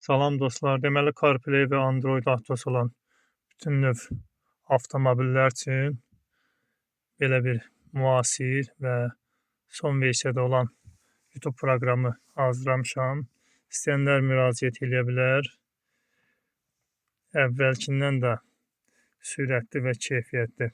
Salam dostlar, deməli CarPlay və Android Autosu olan bütün növ avtomobillər üçün belə bir müasir və son versiyada olan YouTube proqramı hazırlamışam. İstəyənlər müraciət eləyə bilər. Əvvəlkindən də sürətli və keyfiyyətli.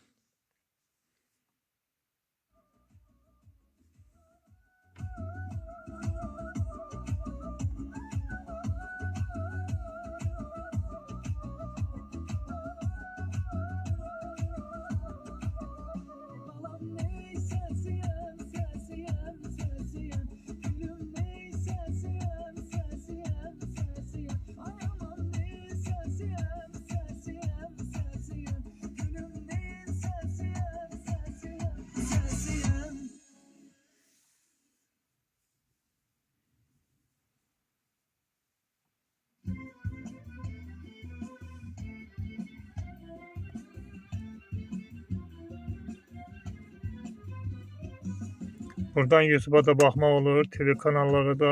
Buradan YouTube'a da baxmaq olur, TV kanallara da,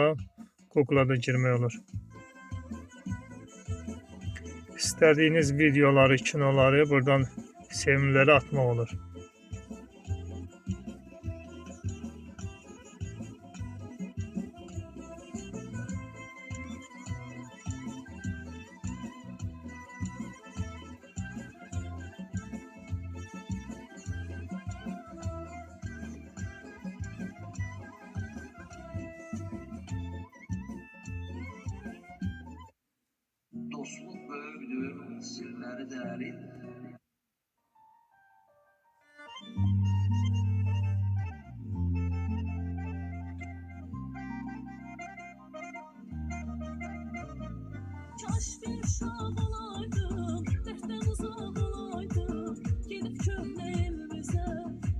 Google'a da girmək olur. İstədiyiniz videoları, kinoları buradan sevimlilərə atmaq olur. Dostluq böyükdür, sirləri dərin. Kaş bir uşaq olaydım, dərddən uzaq olaydım, gedib köhnə evimizə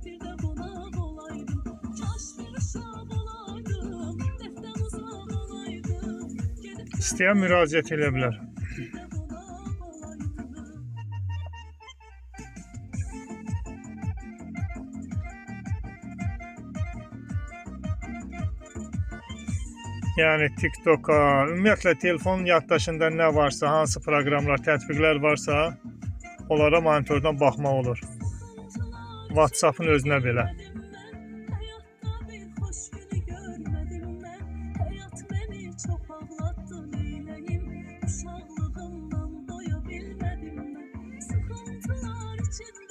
bir də qonaq olaydım. Kaş bir uşaq olaydım, dərddən uzaq olaydım, gedib İstəyən müraciət eləyə bilər. bir də qonaq olaydım. Yəni TikToka, ümumiyyətlə telefonun yaddaşında nə varsa, hansı proqramlar, tətbiqlər varsa, onlara monitordan baxmaq olur. WhatsApp-ın özünə belə. Həyatda bir xoş günü görmədim mən. Həyat məni çox ağlatdı, neyləyim? Uşaqlığımdan doya bilmədim mən. Sıxıntılar içində